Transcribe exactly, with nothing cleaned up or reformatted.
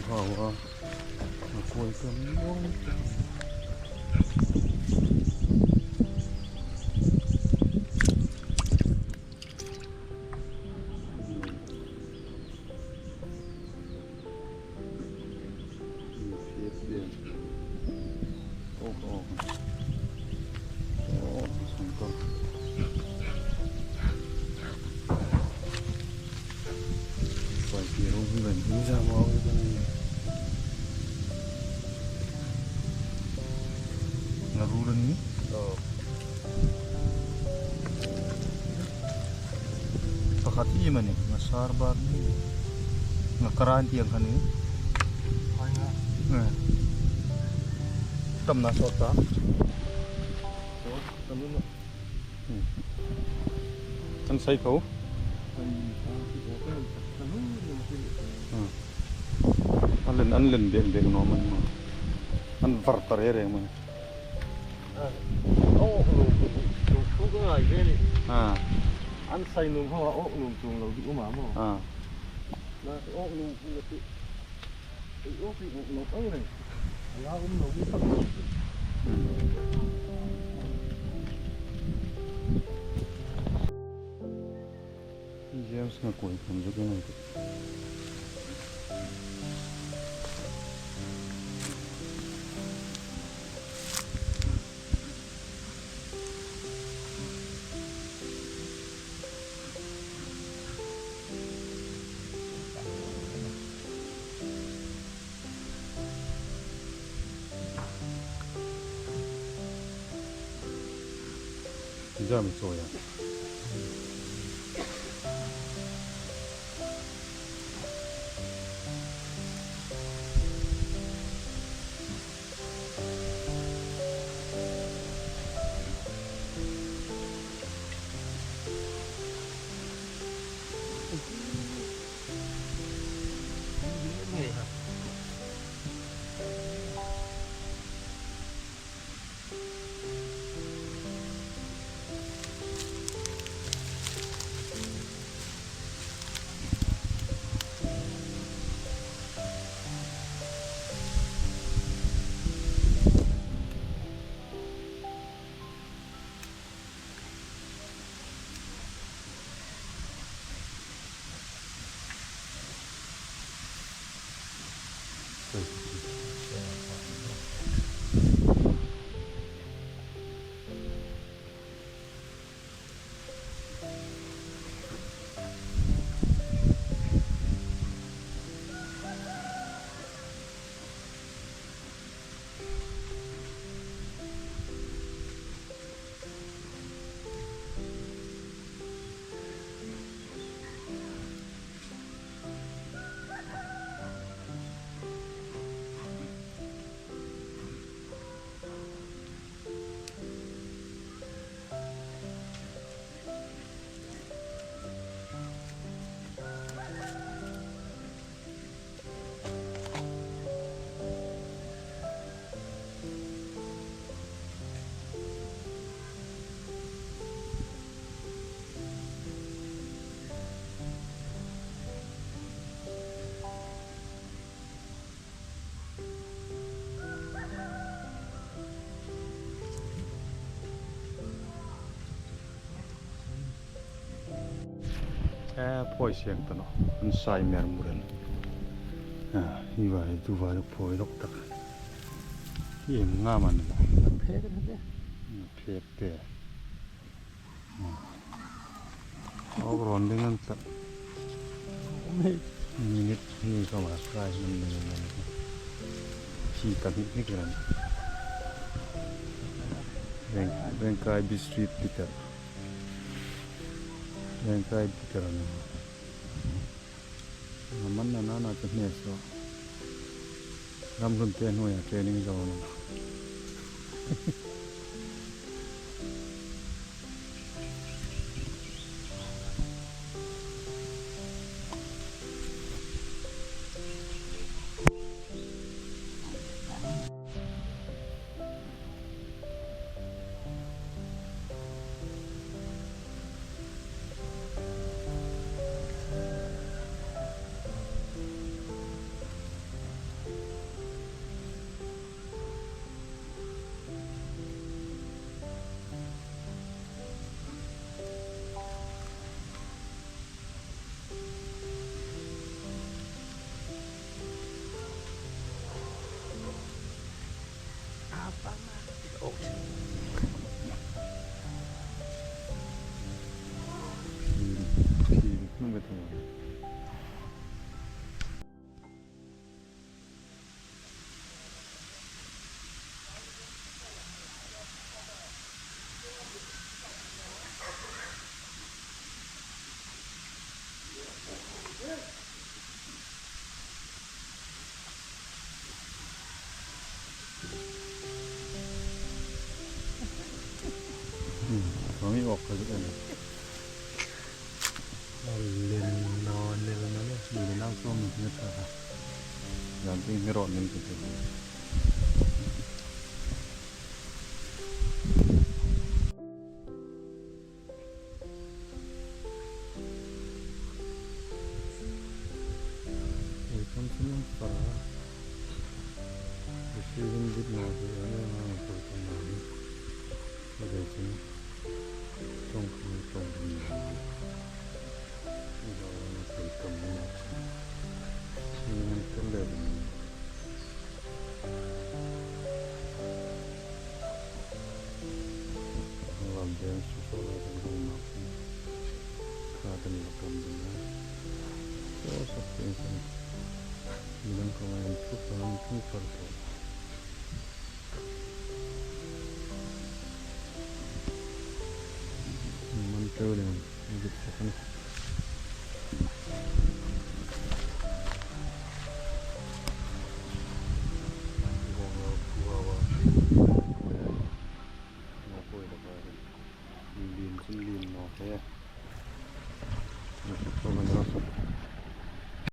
Hawa, a kuoi ka mi. Nga ruol a nih. Oh. Pakhat hi mani, nga sar bar ni. Nga karan tiang khan ni. Ai nga. Eh. Tam na sawt ta. Sawt, tam na. Hmm. An sai tho. Sai tho. Hmm. An len, an len bek bek naw mani. An var ta reng reng mani. Ah, oh, oh, oh, oh, oh, ngai ve ni. Ah. An sai nuom hawa, oh, nuom tum lo di um a maw. Ah. Na, oh, nuom tum lo di. Eh, oh, oh, oh, oh, oh, reng. Ala um lo di tak. Hmm. James nga kuoi khom zuk in ai. Jam i chawi a. Eh, phawi seng ta naw. An sai mer muren. Ah, hi vai, tu vai, phawi dawk tak. Hi em nga man. Phe te, phe te. Phe te. Aw, rawn ding an tak. Minute hi ka ma kai man ni man. Hi ka hnik hnik ran. Reng, Rengkai District Peter. Rengkai Peter an. Naman na na na ka hne so. Ram hlun te hnuoia training zo na. Ka zuk en. Lien naw, lien naw le, mi le nang sawm mi ṭha. Zan ting mi rawt ning ka ti. Ei kan sinin para. Ei sinin dit naw ti, a ni naw ti, kan naw ni. Ei sinin. Ṭawng kham ṭawng ding. Ṭawng ding. Lam deng su su la deng deng ma. Ka deng la deng deng la. Su su deng deng. Deng ko ma su su lam su su su. Man teu le man, exit second. Lien sin lien naw he. Naw suk to man raw suk.